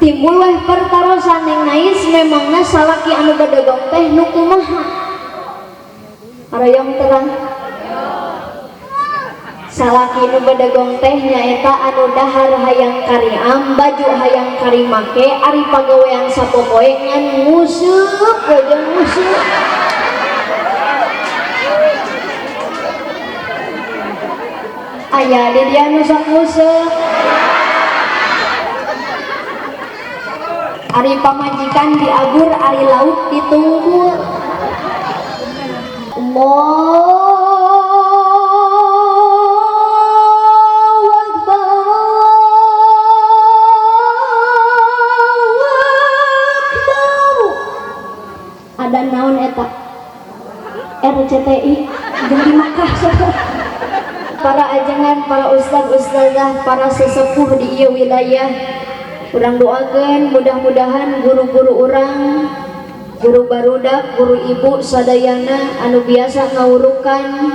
Timbul weh pertarosan yang nais memangna salaki anu bedegong teh nu kumaha? Arayong terang. Salaki nu bedegong teh nyaeta anu dahar hayang kariam, baju hayang karimake, ari pagawean sapopoe ngan nguseup we jeung nguseup. Aya di dia nu sok nguseup. Ari pamajikan diagur, ari lauk ditungkul. Allahu Akbar, Allahu Akbar. Ada naon eta? RCTI jeung di Makkah. Para ajengan, para ustad ustazah, para sesepuh di ieu wilayah, urang doakeun mudah-mudahan guru-guru urang, guru barudak, guru ibu sadayana anu biasa ngawurukan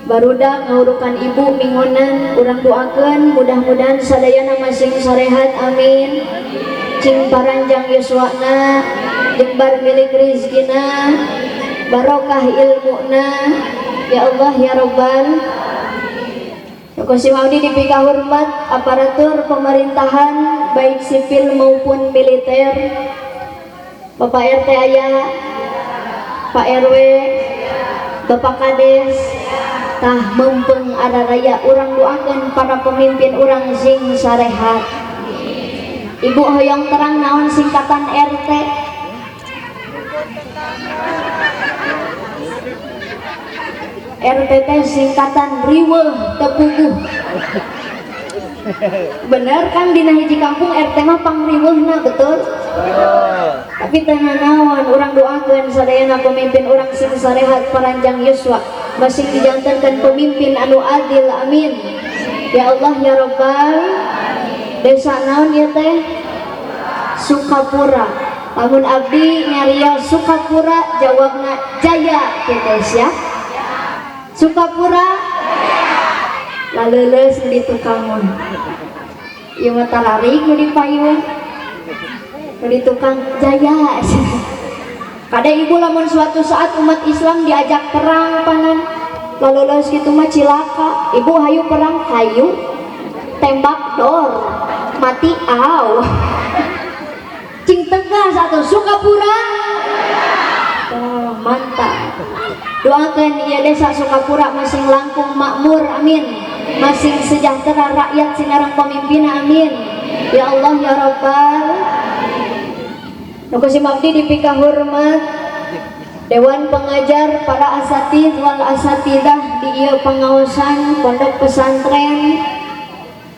barudak, ngawurukan ibu mingonan, urang doakeun mudah-mudahan sadayana masing sarehat, amin. Cing paranjang yuswana, jembar milik rizkina, barokah ilmuna, ya Allah ya Rabbal. Kosim abdi dipika hormat aparatur pemerintahan baik sipil maupun militer, Bapak RT aya, Pak RW, Bapak Kades, tah mempeng araraya urang doakeun para pemimpin urang sing sarehat. Ibu hoyong terang naon singkatan RT? RT teh singkatan riweuh teu puguh. Bener kan dina hiji kampung RT mah pangriweuhna, betul? Tapi teh naon urang doakeun sadayana pemimpin urang sing sarehat paranjang yuswa, masing dijantenkeun pemimpin anu adil, amin. Ya Allah ya Rabbal. Desa naon ieu teh? Sukapura. Lamun abdi nyarios Sukapura jawabna jaya kitu sia. Sukapura laleuleus di tukang mah. Ieu mah tararik nu di payun. Nu di tukang jaya. Kada ibu lamun suatu saat umat Islam diajak perang panan laleuleus kitu mah cilaka. Ibu hayu perang hayu. Tembak dor. Mati au. Cing tegas atuh Sukapura. Oh, mantap. Doakan ieu desa Sukapura masing langkung makmur, amin. Masing sejahtera rakyat sinareng pemimpin, amin. Ya Allah ya Rabbal. Nu kusim abdi dipika hormat Dewan Pengajar, para asatid wal asatidah di ieu pengaosan pondok pesantren.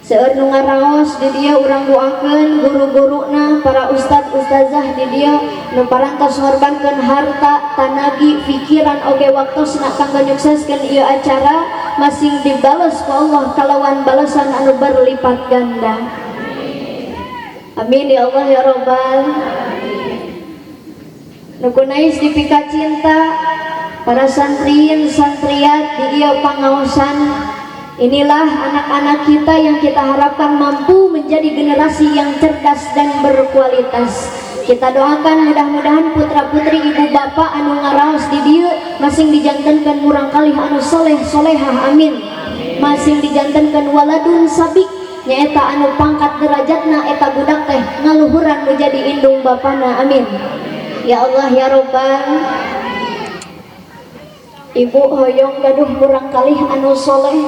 Seueur nu ngaraos di dieu urang doakeun guru-guruna, para ustad ustazah di dieu nu parantos ngorbankeun harta, tanagi, pikiran oge waktosna kanggo nyukseskeun ieu acara, masing dibales ku Allah kalawan balasan anu berlipat ganda. Amin ya Allah ya Rabbal. Nu kunais dipika cinta para santriin santriat di ieu pangaosan. Inilah anak-anak kita yang kita harapkan mampu menjadi generasi yang cerdas dan berkualitas. Kita doakan mudah-mudahan putra-putri ibu bapak anu ngaraos di dieu masing dijantenkeun murang kalih anu soleh solehah, amin. Masing dijantenkeun waladun sabik, nyaeta anu pangkat derajatna eta budak teh ngaluhuran nu jadi indung bapana, amin. Ya Allah ya Rabbal. Ibu hoyong gaduh murang kalih anu soleh,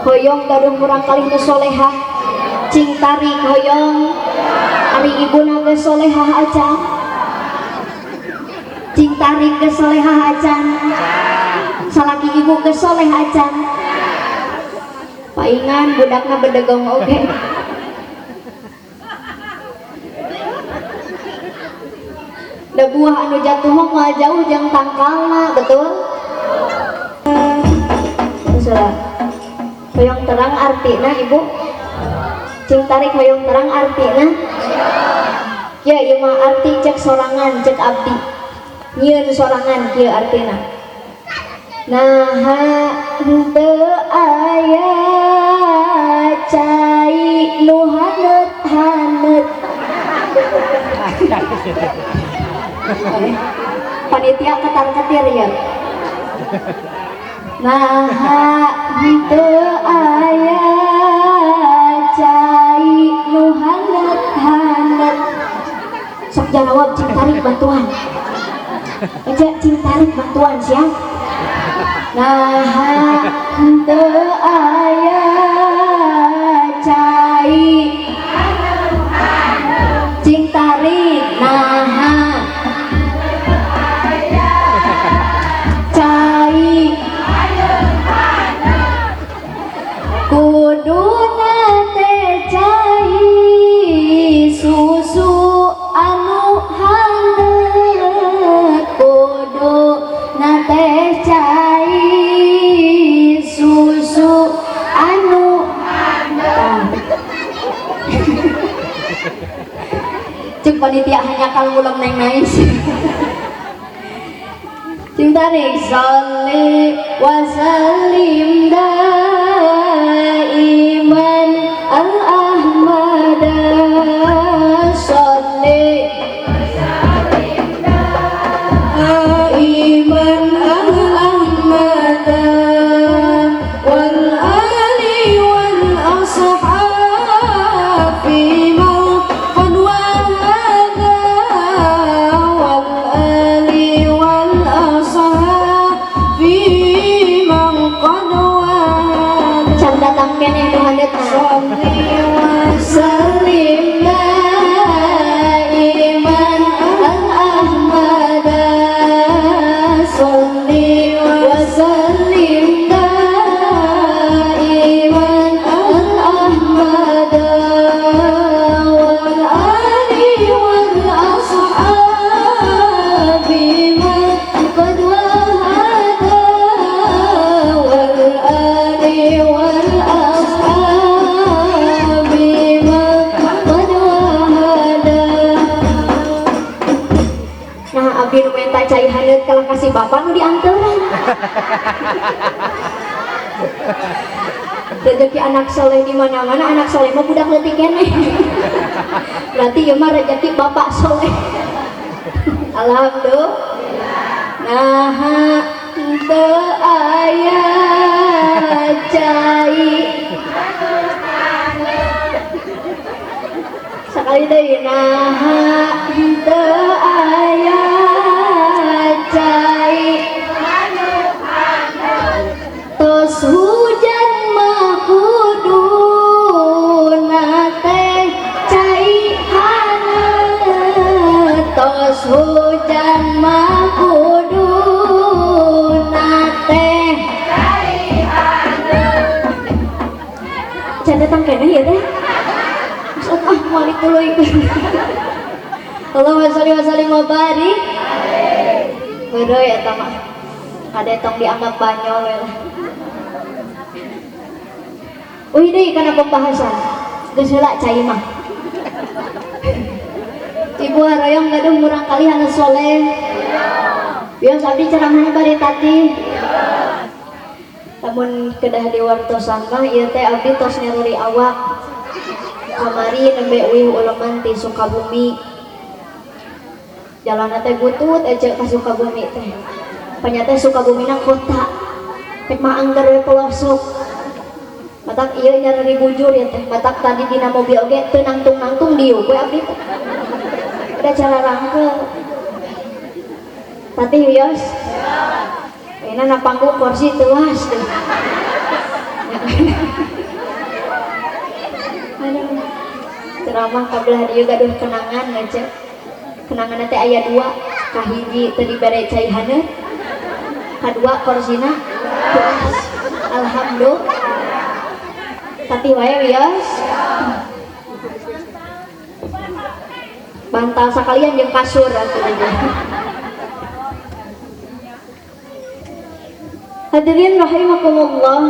hoyong gaduh murang kalih nu solehah, cing tarik hoyong, ari ibuna geus solehah acan, cing tarik geus solehah acan, salaki ibu geus soleh acan, paingan budakna bedegong oge. Da buah anu jatuh mah moal jauh jeung tangkalna, betul? Sudah. Hoyong terang artina ibu? Cing tarik hoyong terang artina? Ya, ieu mah arti cek sorangan, cek abdi. Nyieun sorangan kieu artina. Naha henteu aya cai nu haneut-haneut. Panitia ketar-ketir ya. Nah, henteu aya cai nu hanet-hanet. Sok jawab, cing tarik bantuan. Aja cing tarik bantuan siap. Nah, henteu aya cai cing tarik. Nah, cai kuduna teh cai susu anu haneut, kuduna teh cai susu anu haneut. Cek panitia hanya kalau ulang neng nais. Cing tarik sholli wa sallim daiman al ahmada sholli daiman al ahmada wal ali wal ashabi man qad wahada wal ali wal ashabi man qad wahada. Can datang keneh nu haneutna. Sholli wa sallim daiman al ahmada sholli wa sallim daiman al ahmada wal ali wal ashabi man qad wahada wal ali wal ashabi man qad wahada. Nah, abdi nu menta cai haneut kalah kasih bapak nu dianteran. Rezeki anak soleh di mana-mana, anak soleh mah budak leutik keneh. Berarti ieu mah rezeki bapak soleh. Alhamdulillah. Nah, henteu aya cai sakali deui. Nah, henteu aya cai tos hujan mah kuduna teh cai haneut, tos hujan mah kuduna teh cai haneut. Can datang keneh ya teh. Maksud ah moal tuluy. Allahumma sholli wa sallim wa barik. Heureuy eta mah. Kade tong dianggap banyol we lah. Uih deui kana pembahasan. Geus heula cai mah. Ibu haroyong gaduh murang kali anu soleh. Bios abdi ceramahna bari tati. Lamun kedah diwartosan mah ieu teh abdi tos nyereri awak. Kamari nembe uih uleman ti Sukabumi. Jalanna teh butut ece ka Sukabumi teh. Panyata Sukabumina kota. Rek mah angger we pelosok. Matak ieu nyereri bujur ya teh. Matak tadi dina mobil oge teu nangtung-nangtung dieu we abdi teh. Udah cara rangkel. Tati wios. Ayeuna na panggung kursi teuas teh. Aduh. Ceramah kabelah dieu gaduh kenangan aja. Kenangan teh aya dua, kahiji teu dibere cai haneut, kadua korsina teuas. Alhamdulillah. Tati wae wios. Bantal sakalian jeung kasur atuh. Hadirin rahimakumullah.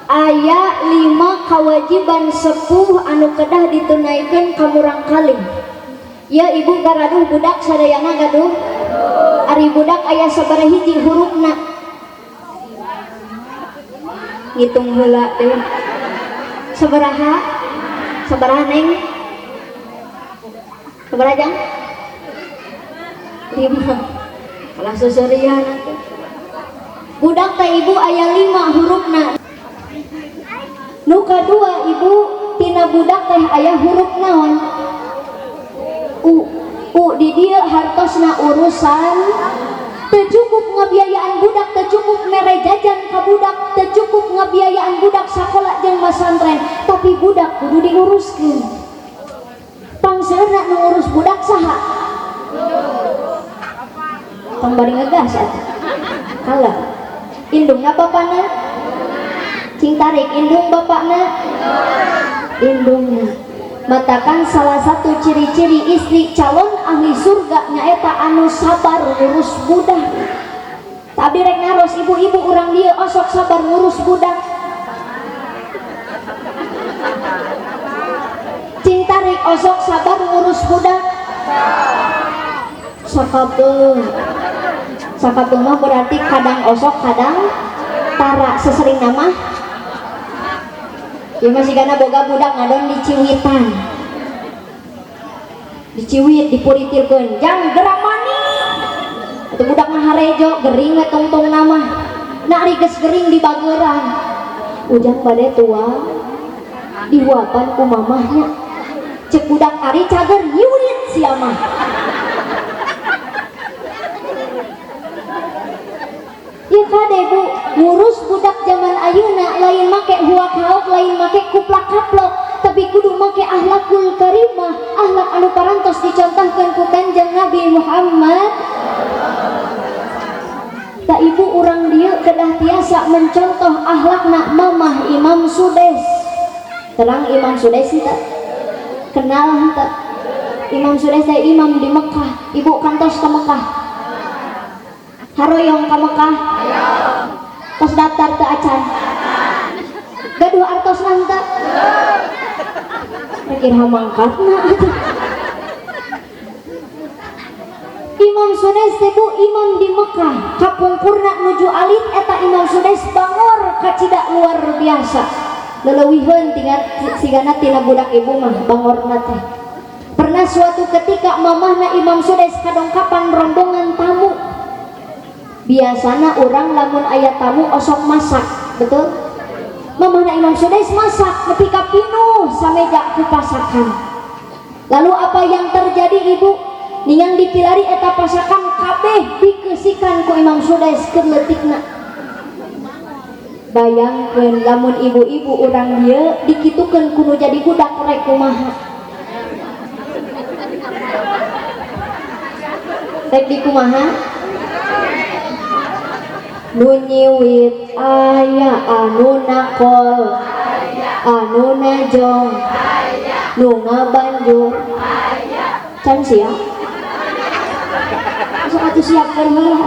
Aya 5 kewajiban sepuh anu kedah ditunaikan ka murang kalih. Ya ibu garaduh budak sadayana gaduh. Ari budak aya sabaraha hiji hurufna. Ngitung heula teh. Sabaraha? Sabaraha neng? Sabaraha jang? 5. Kalah seserian atuh. Budak teh ibu aya 5 hurufna. Nu kadua ibu tina budak teh aya huruf naon? U. U di dieu hartosna urusan. Teu cukup ngabiayaan budak, teu cukup mere jajan ka budak, teu cukup ngabiayaan budak sakola jeung masantren, tapi budak kudu diuruskeun. Pangseurna nu ngurus budak saha? Tong bari ngegas atuh. Kalah. Indungna bapana? Cing tarik indung bapana? Indungna. Matakan salah satu ciri-ciri istri calon ahli surga nyaeta anu sabar ngurus budak. Tapi rek naros ibu-ibu urang dieu osok sabar ngurus budak. Cing tarik osok sabar ngurus budak. Sakapeung. Sakapeung mah berarti kadang osok kadang tara, sesering nama. Ya masih karena boga budak ngadon diciwitan. Diciwit dipuritilkeun jang geramani. Atuh budak mah harejo gering we tungtung nama. Nah ari geus gering dibageran. Ujang bade tua dihuapan ku mamahnya. Cek budak ari cager nyiwit sia mah. Ya kade bu, ngurus budak zaman ayeuna lain make huak haok, lain make kuplak kaplok, tapi kudu make akhlakul karimah, akhlak anu parantos dicontohkeun ku Kanjeng Nabi Muhammad. Tak ibu urang dieu kedah tiasa mencontoh akhlakna mamah Imam Sudes. Terang Imam Sudes teh kenal teh. Imam Sudes teh imam di Mekah, ibu kantos ke Mekah. Haroyong ka Mekah. Tos daftar teu acan. Gaduh artos nanta. Rek iraha mangkatna atuh. Imam Sudes teh bu imam di Mekah, kapungkurna nuju alit eta Imam Sudes bangor kacida luar biasa. Leleuwiheun tinggal sigana tina budak ibu mah bangorna teh. Pernah suatu ketika mamahna Imam Sudes kadongkapan rombongan tamu. Biasana orang lamun aya tamu osok masak, betul? Mamahna Imam Sudes masak nepi ka pinuh sameja ku pasakan. Lalu apa yang terjadi ibu? Ningang dipilari eta pasakan kabeh dikeusikan ku Imam Sudes keur leutikna. Bayangkeun lamun ibu-ibu urang dieu dikitukeun ku nu jadi budak rek kumaha? Rek dikumaha? Nu nyiwit aya anu nakol, anu najong, nu ngabanjur, can siap. Sok atuh siapkeun heula.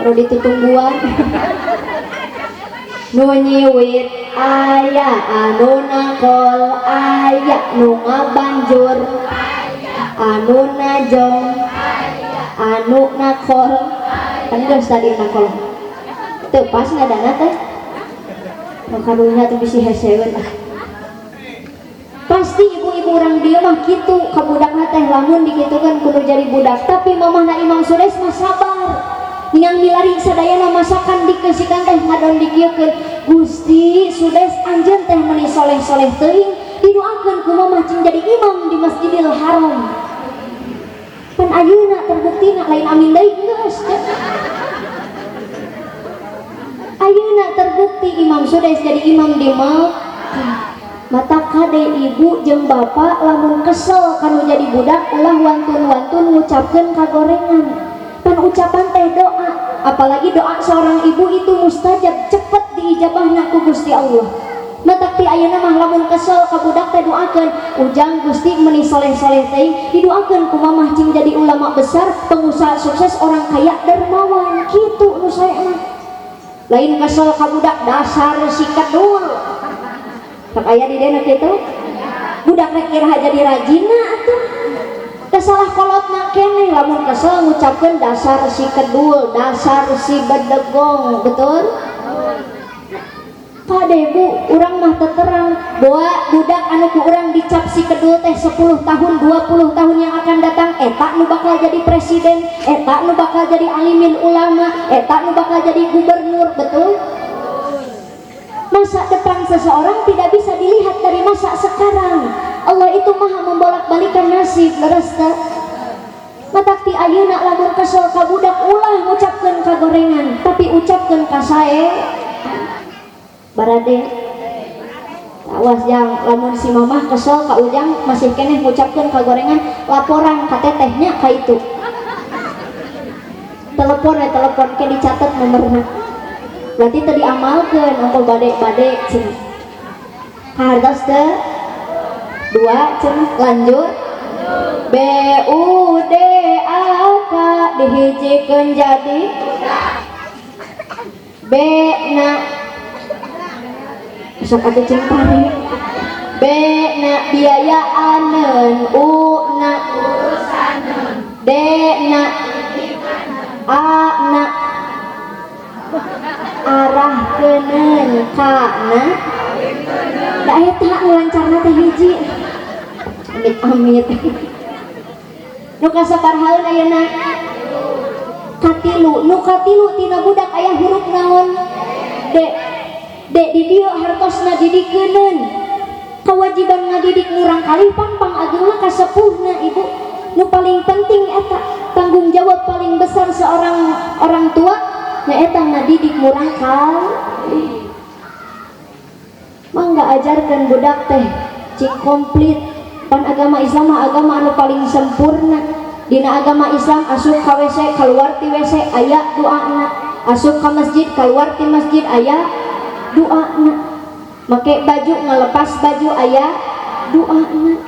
Perlu ditutungguan. Nu nyiwit aya anu nakol, aya nu ngabanjur, anu najong, anu nakol. Kan geus tadi nakol. Teu pas ngadana teh. Makarunya teh bisi heseun ah. Pasti ibu-ibu urang dieu mah kitu ka budakna teh lamun dikitukeun kudu jadi budak, tapi mamahna Imam Sudes mah sabar. Ningang milari sadayana masakan dikeusikan teh ngadon dikieukeun. Gusti Sudes anjeun teh meuni soleh-soleh teuing didoakeun ku mamah cing jadi imam di Masjidil Haram. Pan ayeuna terbuktina lain amin deui geus. Ayeuna terbukti Imam Sudes jadi imam di Mekah. Mata kade ibu jeung bapak lamun kesel kanu jadi budak ulah wantun-wantun ngucapkeun kagorengan. Pan ucapan teh doa, apalagi doa seorang ibu itu mustajab, cepet diijabahna ku Gusti Allah. Matak ti ayeuna mah lamun kesel ka budak teh doakeun, ujang Gusti meuni soleh-soleh teh didoakeun ku mamah cing jadi ulama besar, pengusaha sukses, orang kaya, dermawan, kitu nu saena. Lain kesel ka budak dasar si kedul. Sok aya di dieu nu kitu? Budak rek iraha jadi rajina atuh. Kesalah kolotna keneh lamun kesel ngucapkeun dasar si kedul, dasar si bedegong, betul? Kade bu, urang mah teterang bahwa budak anu ku urang urang dicap si kedul teh 10 tahun 20 tahun yang akan datang eta nu bakal jadi presiden, eta nu bakal jadi alimin ulama, eta nu bakal jadi gubernur, betul? Masa depan seseorang tidak bisa dilihat dari masa sekarang. Allah itu maha membolak-balikan nasib, leres teu? Matak ti ayeuna lamun kesel ka budak ulah ngucapkeun kagorengan, tapi ucapkeun ka sae. Barade awas jang, lamun si mamah kesel ka ujang masih keneh ngucapkeun kagorengan, laporan ka tetehnya ka itu. Telepon ya telepon ke dicatat nomorna. Berarti teu diamalkeun ongko bade-bade cenah. Kahartos teu? Dua cenah lanjut. B U D A K dihijikeun jadi B na sok atuh cing tarik B na biayaaneun, U na D na A na arahkeuneun, K na da eta nu lancarna teh hiji. Amit amit. Nu kasabarahaeun ayeuna? Katilu. Nu katilu tina budak aya huruf naon? D. D di dieu hartosna didikeuneun. Kewajiban ngadidik murang kali pang pangagengna ka sepuhna ibu. Nu paling penting eta tanggung jawab paling besar seorang orang tua nyaeta ngadidik murang kali. Mangga ajarkeun budak teh cing komplit. Pan agama Islam mah agama anu paling sempurna. Dina agama Islam asup ka WC keluar ti WC aya doana, asup ka masjid keluar ti masjid aya doana, make baju ngalepas baju aya doana,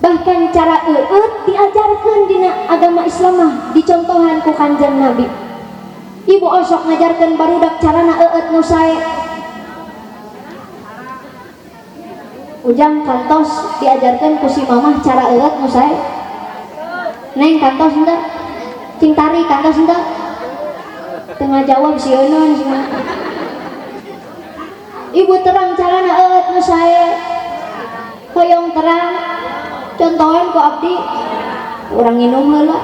bahkan cara eueut diajarkeun dina agama Islam mah dicontohan ku Kanjeng Nabi. Ibu osok ngajarkeun barudak carana eueut nu sae. Ujang kantos diajarkan ku si mamah cara eueut nu sae. Neng kantos henteu? Cing tari kantos henteu? Teu ngajawab sieun cenah. Ibu terang carana eueut nu sae. Hoyong terang. Contohan ku abdi. Urang nginum heula.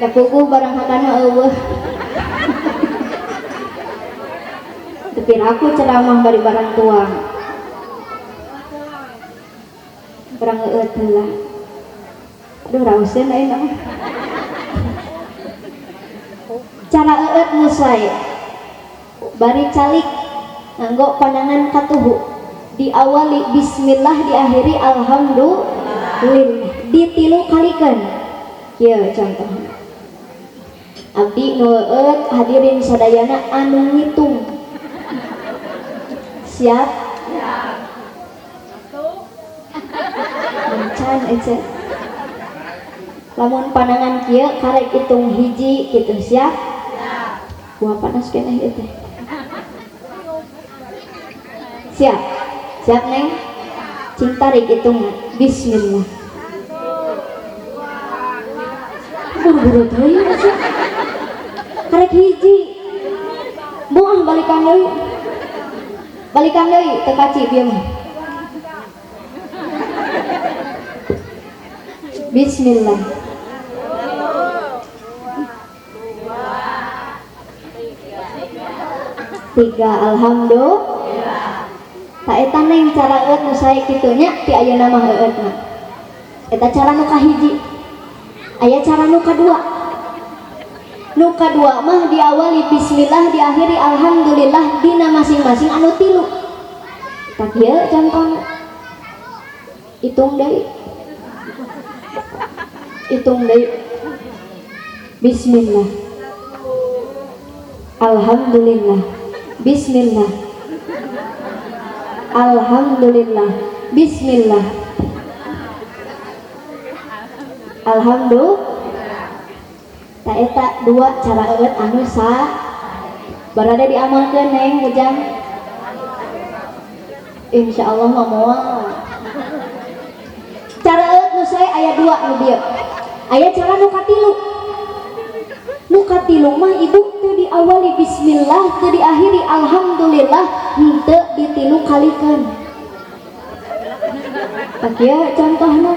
Da puguh barang hakana eueuh. Tapi aku ceramah bari barang tuang. Barang eueut heula. Aduh rauseun ayeuna mah. Cara eueut nu sae. Bari calik nganggo pandangan katuhu. Diawali bismillah diakhiri alhamdulillah. Ditilu kalikeun. Kieu contohna. Abdi nu eueut hadirin sadayana anu ngitung. Siap? Siap. Encan ece. Lamun panangan kieu karek hitung hiji kitu, siap? Siap. Buah panas keneh ieu teh. Siap? Siap Neng? Cing tarik hitung. Bismillah. Buru-buru teuing ece. Karek hiji. Buah balikan deui. Balikan deui teu kaci bieu mah. Bismillah. 3 alhamdulillah. Ta eta neng cara eueut nu sae kitu nya ti ayeuna mah eueutna. Eta cara nu kahiji. Aya cara nu kadua. Nu kadua mah diawali bismillah diakhiri alhamdulillah dina masing-masing anu tilu. Tah kieu contohna. Hitung deui. Hitung deui. Bismillah. Alhamdulillah. Bismillah. Alhamdulillah. Bismillah. Alhamdulillah. Ta eta dua cara eueut anu sa barada diamalkeun Neng Ujang. Insyaallah mah moal. Cara eueut nu sae aya dua nu bieu. Aya cara nu katilu. Nu katilu mah ibu teu diawali bismillah, teu diakhiri alhamdulillah, henteu ditilu kalikeun. Tak kieu contohna.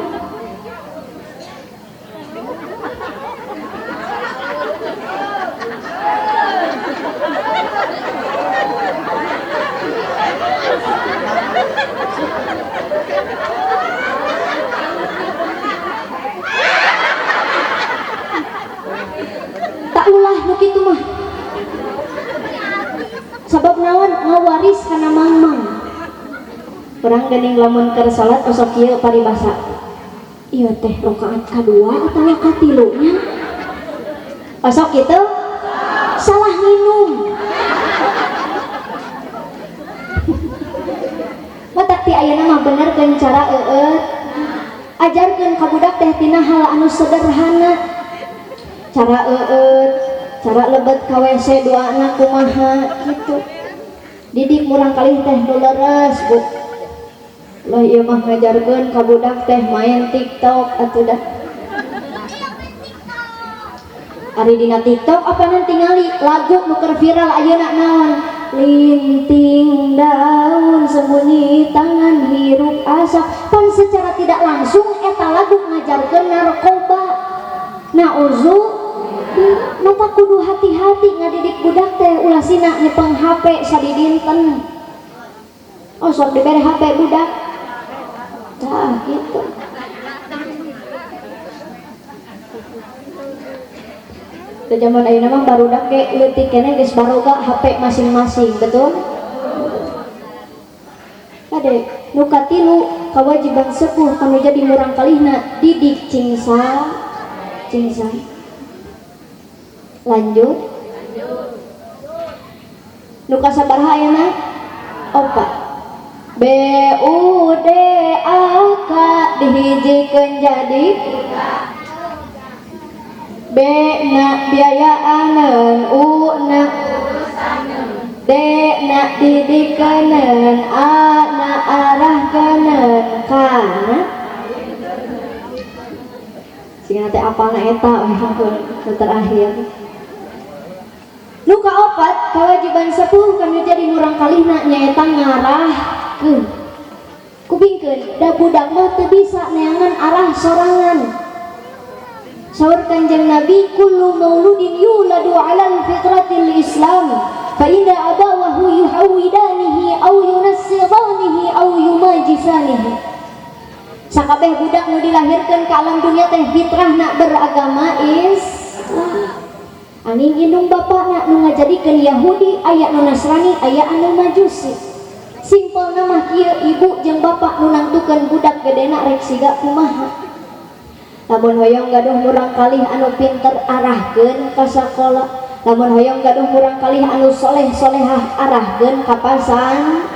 Tak ulah nu kitu mah. Sabab naon ngawaris kana mangmang. Urang geuning lamun keur salat osok kieu paribasa. Ieu teh rakaat kadua atawa katilu nya? Osok kitu? Salah nginum. Matak ti ayeuna mah benerkeun cara eueuh. Ajarkeun ka budak teh tina hal anu sederhana. Cara eueuh, cara lebet ka WC doana kumaha kitu. Didik murang kalih teh nu leres, Bu. Lah ieu mah ngajarkeun ka budak teh main TikTok atuh dah. Ari dina TikTok apa tingali lagu nu keur viral ayeuna naon? Linting daun sembunyi tangan hirup asap. Pan secara tidak langsung eta lagu ngajarkeun narkoba. Nauzu mata kudu hati-hati ngadidik budak teh ulah sina nyepeng HP sadidinten. Oh sok dibere HP budak. Tah gitu. Di zaman ayeuna mah barudak ge leutik keneh geus baroga HP masing-masing, betul? Kade nu katilu kawajiban sepuh kanu jadi murang kalihna didik cingsa cingsa. Lanjut. Nu kasabaraha ayeuna? Opat. B U D A K dihijikeun jadi B na biayaaneun, U na D na didikeunneun, A na arahkeunneun, K na sing teh apalna eta nu terakhir. Nu kaopat kewajiban sepuh kanu jadi murang kalihna nyaeta ngarahkeun. Kupingkeun da budak mah teu bisa neangan arah sorangan. Saur Kanjeng Nabi kullu mauludin yuladu 'alal fitratil Islam fa inna abawahu yuhawidanihi aw yunassiranihi aw yumajisanihi. Sakabeh budak nu dilahirkeun ka alam dunia teh fitrahna beragama Islam. Angin indung bapakna nu ngajadikeun Yahudi, aya nu Nasrani, aya anu Majusi. Simpelna mah kieu ibu jeung bapak nu nangtukeun budak gedena rek siga kumaha. Lamun hoyong gaduh murang kalih anu pinter arahkeun ka sakola, lamun hoyong gaduh murang kalih anu soleh solehah arahkeun ka pasantren.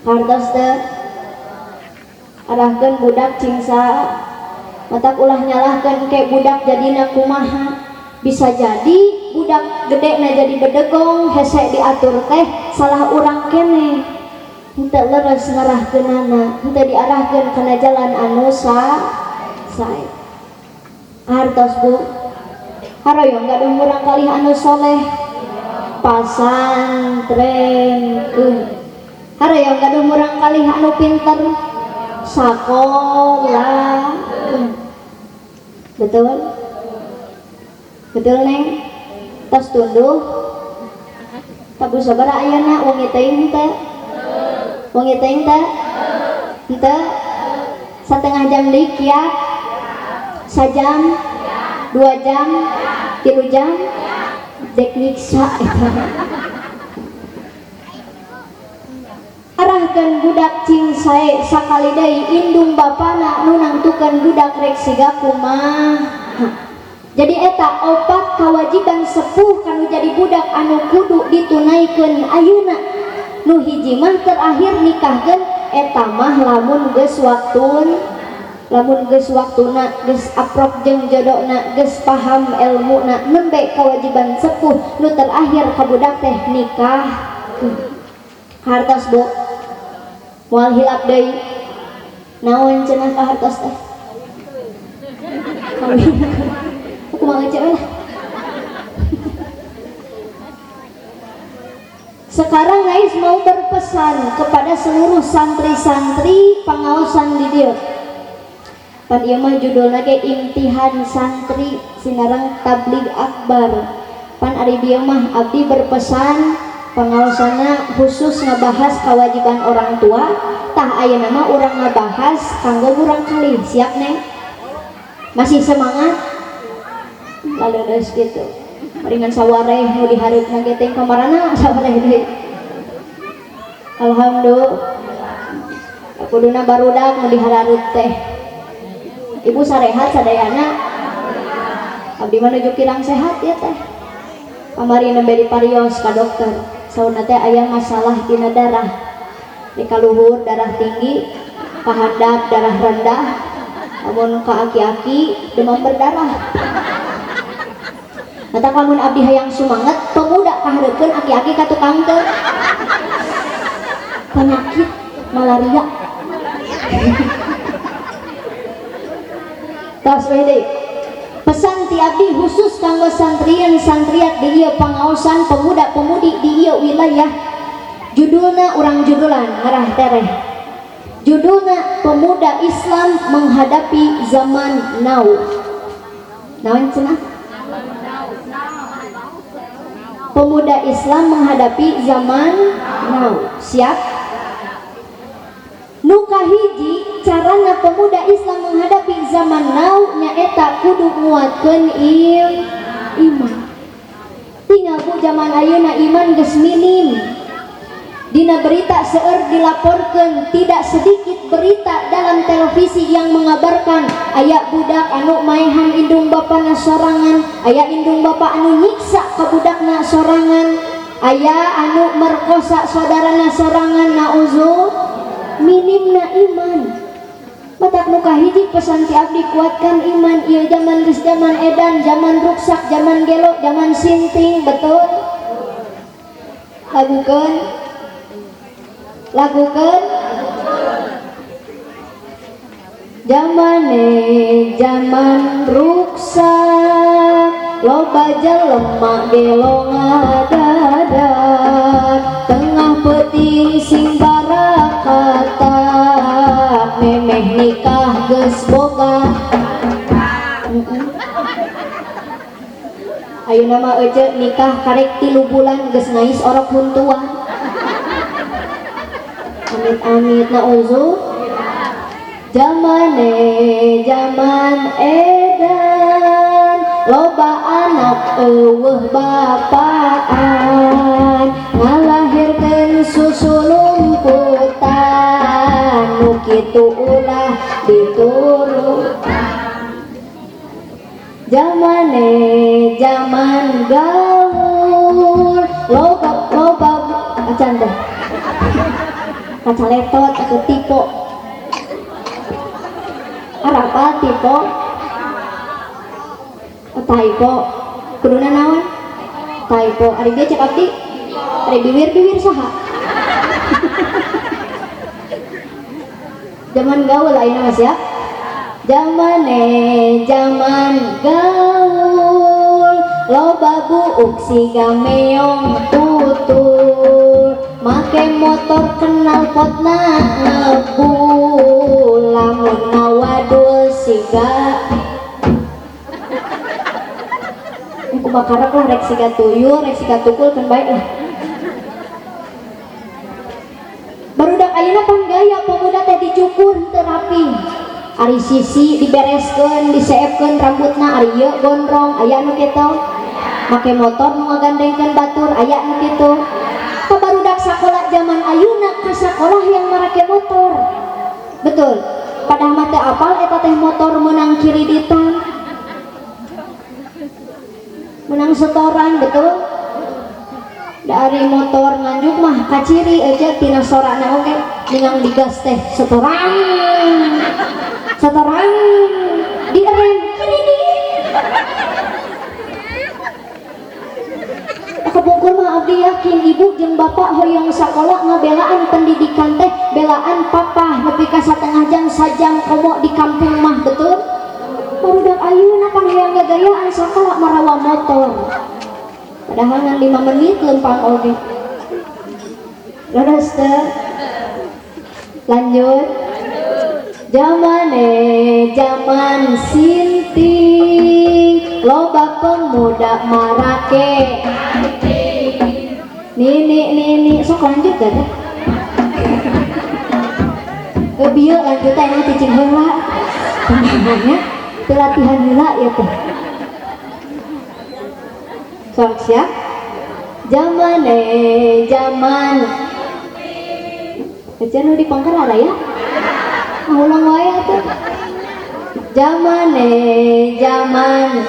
Hartos teu arahkeun budak cingsa, matak ulah nyalahkeun ke budak jadina kumaha. Bisa jadi budak gede na jadi bedegong hese diatur teh salah urang keneh. Henteu leres ngarahkeunana, henteu diarahkeun kana jalan anu sae. Hartos Bu, haroyong gaduh murang kalih anu soleh pasantrenkeun. Haroyong gaduh murang kalih anu pinter sakolahkeun. Betul? Betul Neng? Tos tunduh? Tabu sabaraha ayeuna wengi teuing teh? Wengi teuing teh? Henteu? Satengah jam deui kiat? Sajam? 2 jam? 3 jam? Dek nyiksa eta. Arahkeun budak cing sae sakali deui indung bapana nu nangtukeun budak rek siga kumaha. Jadi eta opat kewajiban sepuh kanu jadi budak anu kudu ditunaikeun ayeuna. Nu hiji mah terakhir nikahkeun eta mah lamun geus waktun, lamun geus waktuna geus aprok jeung jodona geus paham elmuna nembe kewajiban sepuh nu terakhir ka budak teh nikah. Hartos Bu, moal hilap deui. Naon cenah ka hartos teh? Kawin. Kumaha cewek lah. Sekarang Ais mau berpesan kepada seluruh santri-santri pangaosan di dieu. Pan ieu mah judulna ge imtihan santri sinareng tablig akbar. Pan ari dieu mah abdi berpesan pangaosanna khusus ngebahas kewajiban orang tua. Tah, ayeuna mah urang ngebahas kanggo murangkalih. Siap, Neng? Masih semangat? Lalu geus gitu. Ringan sawareh nu dihareupna ge teh kamarana sawareh deui. Alhamdulillah. Kuduna barudak nu dihararut teh. Ibu sarehat sadayana? Abdi mah nuju kirang sehat ya teh. Kamari nembe diparios ka dokter. Saurna teh aya masalah dina darah. Di kaluhur darah tinggi, kahandap darah rendah, lamun ka aki-aki demam berdarah. Matak lamun abdi hayang sumanget, pemuda kahareupeun, aki-aki ka tukang teu. Penyakit malaria. Tos we deui. Pesan ti abdi khusus kanggo santrian santriat di ieu pangaosan, pemuda-pemudi di ieu wilayah. Judulna urang judulan ngarah tereh. Judulna Pemuda Islam Menghadapi Zaman Now. Naon cenah? Pemuda Islam menghadapi zaman now. Siap? Nu kahiji, carana pemuda Islam menghadapi zaman now nyaeta kudu nguatkeun iman. Tinggal bu, zaman ayeuna iman geus minim. Dina berita seueur dilaporkan, tidak sedikit berita dalam televisi yang mengabarkan aya budak anu maehan indung bapana sorangan, aya indung bapa anu nyiksa ke budakna sorangan, aya anu merkosa saudarana sorangan, nauzu. Minimna iman. Matak nu kahiji pesan ti abdi, kuatkan iman. Ieu zaman geus zaman edan, zaman ruksak, zaman gelo, zaman sinting, betul? Lagukeun, lagukeun. Zamane zaman ruksak, loba jelema gelo ngadadak, tengah peuting sing barakatak, memeh nikah geus boga. Ayeuna mah ece nikah karek 3 bulan geus ngais orok huntuan. Amit-amit, nauzu. Zamane zaman edan, loba anak euweuh bapaan, ngalahirkeun susu lumputan, nu kitu ulah diturut. Zamane zaman gaul, loba loba acan teh kacaletot atau tipo arapa tipo, oh, typo kuduna naon typo. Ari ge cek abdi ari biwir-biwir saha. Zaman gaul ayeuna mas ya. Zamane zaman gaul, loba buuk siga meong tutul, make motor knalpotna ngebul, lamun ngawadul siga kumaha lah, rek siga tuyul rek siga tukul kan baik lah. Barudak ayeuna pan gaya pemuda teh dicukur teu rapi, ari sisi dibereskeun, diseepkeun rambutna, ari ieu gondrong. Aya nu kitu make motor nu ngagandengkeun batur, aya nu kitu. Barudak sakola zaman ayeuna ka sakolah yang marake motor, betul? Padahal mah teu apal eta teh motor meunang kiriditan, menang setoran, betul? Dari motor Nganjuk mah kaciri aja tina sorana oge, ningang digas teh setoran setoran, direm kiri. Kebungkur mah abdi yakin ibu jeung bapak hoyong sakola ngabelaan pendidikan teh belaan papa nepi ka satengah jam sajam komo di kampung mah, betul? Barudak ayeuna pan hayang gagayaan sakola marawa motor, padahal ngan 5 menit lempang oge. Leres teu? Lanjut. Zamane zaman sinting, loba pemuda marake nini nini. Sok lanjut gak teh? Bieu lanjut teh emang cicing heula. Kumaha teu latihan heula ya teh. Sok siap? Zamane zaman Kecil nu dipangker ya? Ngulang wae atuh. Zamane zaman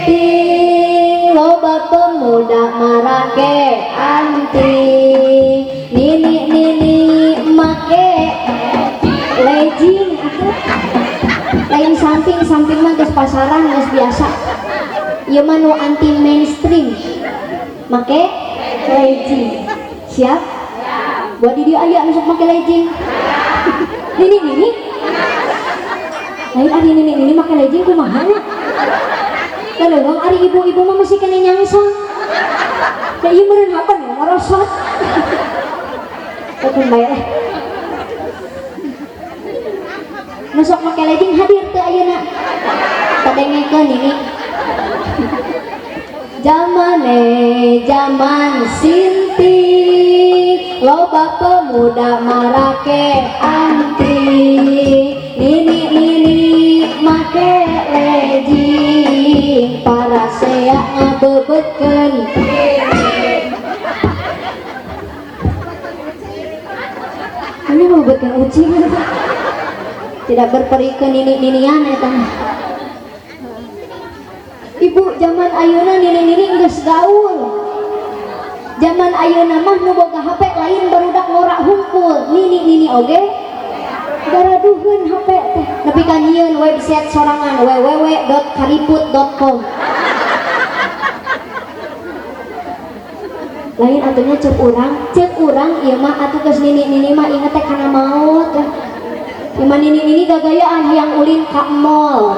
ting, loba pemuda marake anting, nini nini make legging atuh. Lain samping, samping mah geus pasaran, geus biasa. Ieu mah nu anti mainstream. Make legging. Siap? Buat di dieu aya nu sok make legging. Nini nini. Lain ari nini nini make legging kumaha nya? Leuweung ari ibu-ibu mah masih kena nyangsang. Da ieu meureun apa nih merosot. Keun bae lah. Nu sok make legging hadir teu ayeuna? Kadengekeun ini. Zamane zaman sinting, loba pemuda marake anting, nini nini make legging, para sea ngabebetkeun. Ini ngabebetkeun ucing. Tidak berperi ke nini-ninian eta mah. Ibu, zaman ayeuna nini-nini geus gaul. Zaman ayeuna mah nu boga HP lain barudak ngora hungkul, nini-nini oge garaduheun HP teh. Nepi ka nyieun website sorangan www.kariput.com. Lain atunya cek urang ieu mah atuh geus nini-nini mah inget teh kana maot. Ieu mah nini-nini gagayaan hayang ulin ka mall,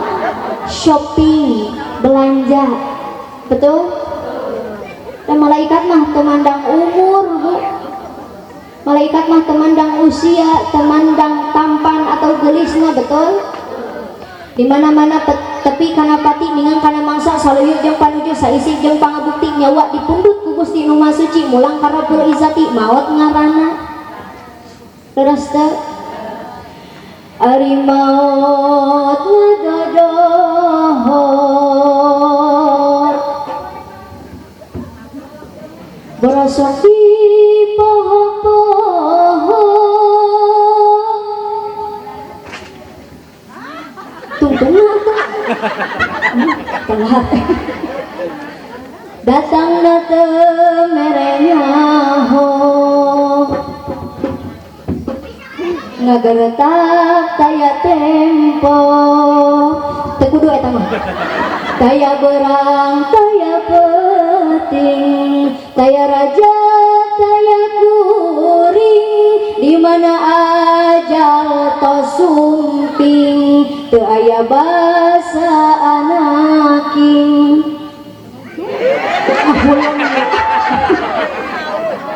shopping, belanja. Betul? Dan malaikat mah temandang umur, Bu. Malaikat mah temandang usia, temandang tampan atau gelisna, betul? Di mana-mana tepi kana pati ningang kana mangsa saluyuk jeung panuju saisih jeung pangabukti nyawa dipundhut ku Gusti Nu Maha Suci mulang ka Rabbul Izzati maot ngaranna. Leres teu? Ari maot ngadodohor borosok di poho-poho tungtungna atuh telat datang teu mere nyaho ngageretak taya tempo teu kudu eta mah taya berang taya peting taya raja taya kuring di mana ajal tos sumping teu aya basa anaking.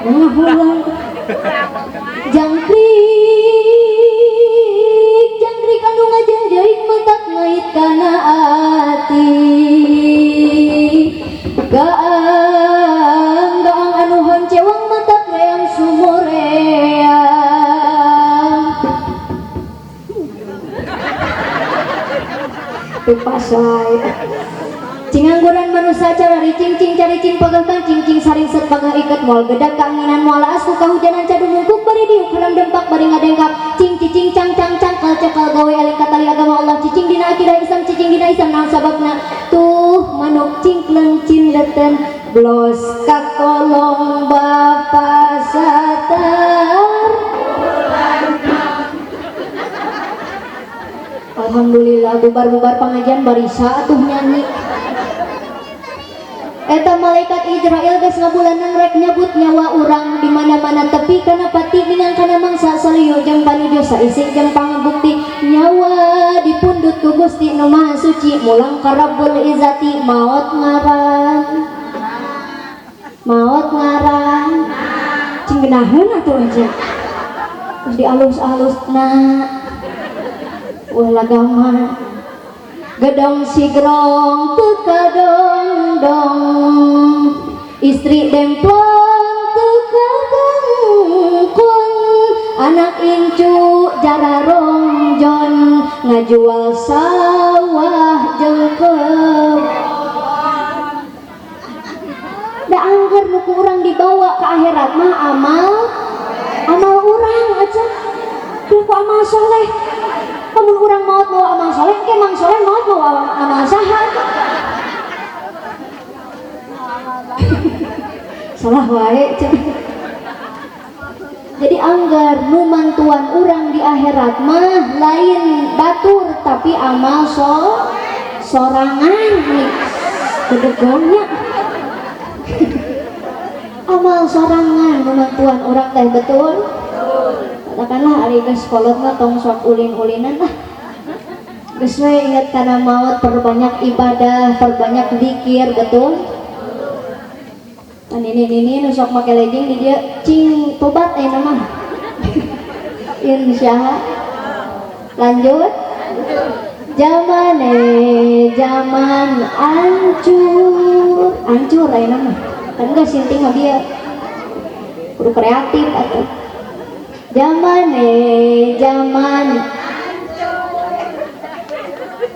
Ngahulang jangkrik jangkrik anu ngajenjeik matak ngait kana ati gaang gaang anu honcewang matak ngayang sumoreang. Teu pas wae. Cingangguran manusia cara cing cing cari cing pegah kang cing cing saring set pegah iket moal gedak kanginan moal aas ku kahujanan cadu mungkuk bari diuk hanam dempak bari ngadengkap cing cicing cang cang cangkal cekal gawe eling katali agama Allah cicing dina akidah Islam cicing dina Islam naon sababna tuh manuk cingkleng cindeten blos kakolong bapa satar. Alhamdulillah bubar-bubar pengajian barisa atuh nyanyi. Eta malaikat Israel geus ngabulanan rek nyabut nyawa urang di mana-mana tepi kana pati minang kana mangsa salieu jeung panuju saisih jeung pangabukti nyawa dipundhut ku Gusti Nu Maha Suci mulang ka Rabbul Izzati maot ngaran maot ngaran cing Ngeunaheun atuh aja. Terus dialus-alus na. Wah lagama. Gedong sigrong teu kadongdong. Istri demplon teu katangkun. Anak incu jara rongjon ngajual sawah jeung kebon. Da angger nu ku urang dibawa ke akhirat mah amal urang aja. Ku amal soleh. Lamun urang maot mawa amal soleh, engke mang soleh maot mawa amal saha. Salah wae cek. Jadi anggar nu mantuan urang di akhirat mah lain batur tapi amal sorangan nih. Bedegongnya. Amal sorangan nu mantuan urang teh betul. Katakanlah ari geus kolot mah tong sok ulin-ulinan lah. Geus we ingat kana maut, perbanyak ibadah, perbanyak zikir, betul. Kan ini nu sok make legging di dieu cing tobat ayeuna mah. Insyaallah. Lanjut. Zamane zaman ancur, ancur ayeuna mah. Kan geus sinting mah dieu. Kudu kreatif atuh. Zamane zaman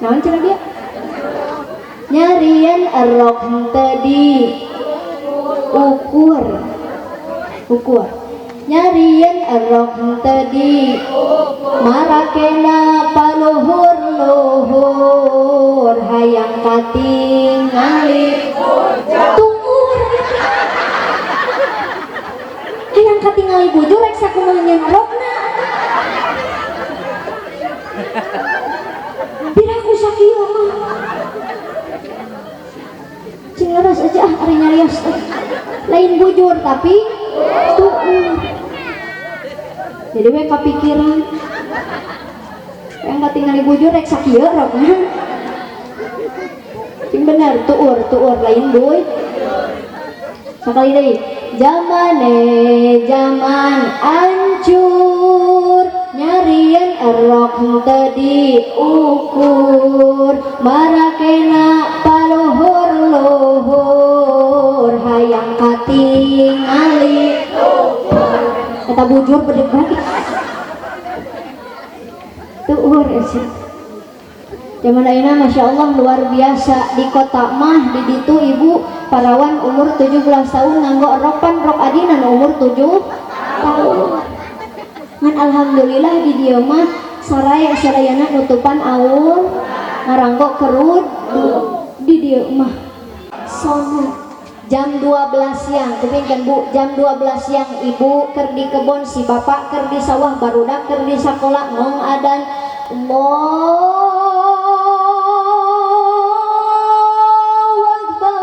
naon cenah dia? Nyarian erok henteu di ukur. Ukur. Nyarian erok henteu di marakena paluhur-luhur hayang katingali tuur. Hayang katingali bujur rek sakumaha nyeun rokna. Piraku sakieu mah. Cing leres aja ah ari nyarios teh. Lain bujur tapi tuur. Jadi we kapikiran. Hayang katingali bujur rek sakieu rokna. Cing bener tuur, tuur lain buy. Sakali deui. Zamane zaman ancur nyarian erok henteu diukur marakena paluhur-luhur hayang katingali eta bujur bedegong tuur euy. Zaman ayeuna Masya Allah luar biasa di kota mah di ditu ibu parawan umur 17 tahun nganggo ropan rok adina nu umur 7 tahun. Ngan alhamdulillah di dieu mah saraya sarayana nutupan aur ngaranggo kerud di dieu mah. Sona jam 12 siang kupingkeun Bu, jam 12 siang ibu keur di kebon si bapak keur di sawah barudak keur di sakola ngong adan Allahu Akbar,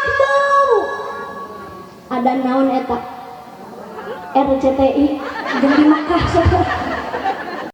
Allahu Akbar. Adan naon eta? RCTI jeung di Makkah.